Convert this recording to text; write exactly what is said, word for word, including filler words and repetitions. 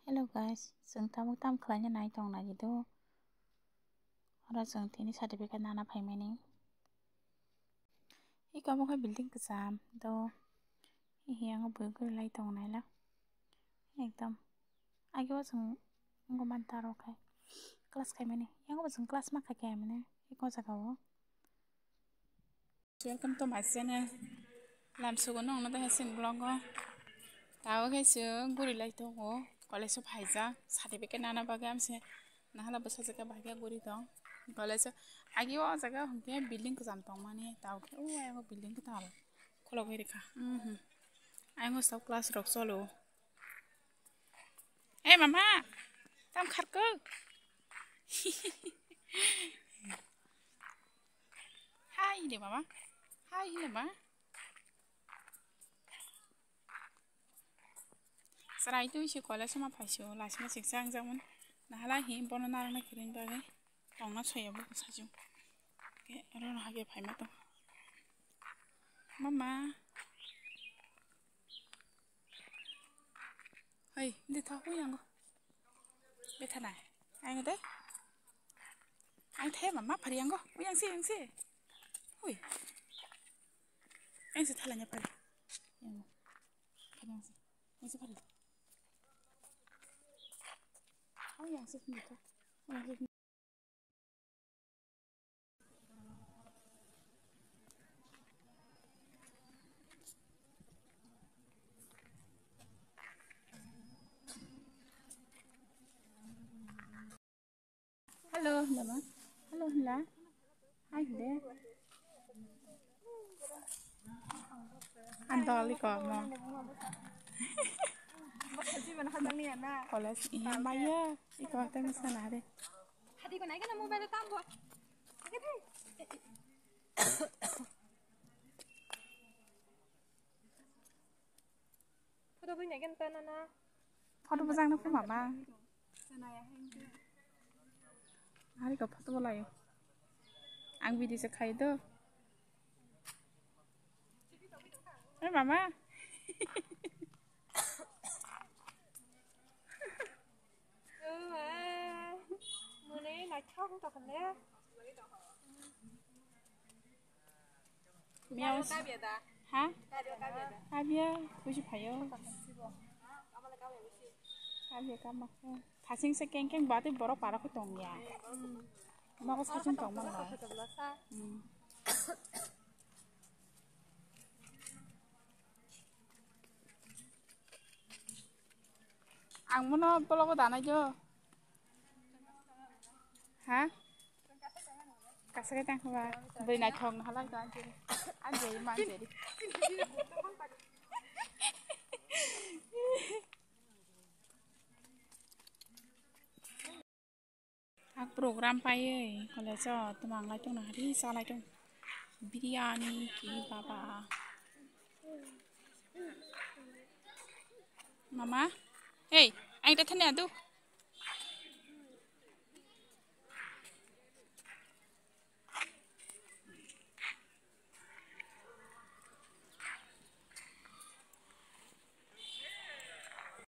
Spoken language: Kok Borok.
Hello guys, chwng tabuk tam khlaina nai tong nai do. Oro chwng tini certificate nana phaimani. Iko bo khe building kwcham do. Hihi yango bui guri lai tong nai la. Ekdom. Agi o chwng wngwi man taro khai class khaimani. Yango bo chwng class ma khai khaimani. Iko jaga o. Welcome to my channel. Lamsugo nongno da hasin vlog o. Tawo khe se guri lai tongo. College o phaijak certificate nana bagwi amse nahala bwsa jaga bahai khe guri tong. College o agi o jaga hwnkhe building kwcham tongmani. Tawo khe o ayang building kwtal khulogwi rikha. Mhm. Ayang o class rok cholo. Hey mama, tam kharkuk. Hai de mama. Hai de mama. Chwrai twi se college ma phai se o, laisima siksa ang jak mani. Nahalai hi bono narwknai kwrwini bagwi tongna soya bo sajung. Ke oro no hage phaima tong. Mama. Hei, de tho, hui yango. Betha nai. Ang de. Ang the mama phari yango. Hui yang si, yang si. Hui. Yang si thalanya phari. Yango. Phari yang si. Yang si phari. Hui yang si, hui tho. Hui yang si. Hello, hello, ma. Hello, hello. Hi, hello. Andol iko mo. College iya maya iko teng sana de. Hadi ko nai kana mobile tam bo. Photo bui nai kana na. Photo bujang na kuma ba. Hari ko photo bolai. Ang video se khai do. Eh mama. Mane naithok tongkha le. Miau. Ha? Kabia, buji phaio. Kabia kama khe. Thasing se keng keng bati borok para khe tongya. Nogo sachung tongma lai. Hmm. Ang mono vlog o danai jo. Ha? Kasa khe tang kha ba. Bwrwi naithok no halai do anjeri. Anjeri manjeri. Ak program paiwi college o twmang lai tongna hari chalai tong. Biryani ki baba. Mama, hey, ang ta thani adu.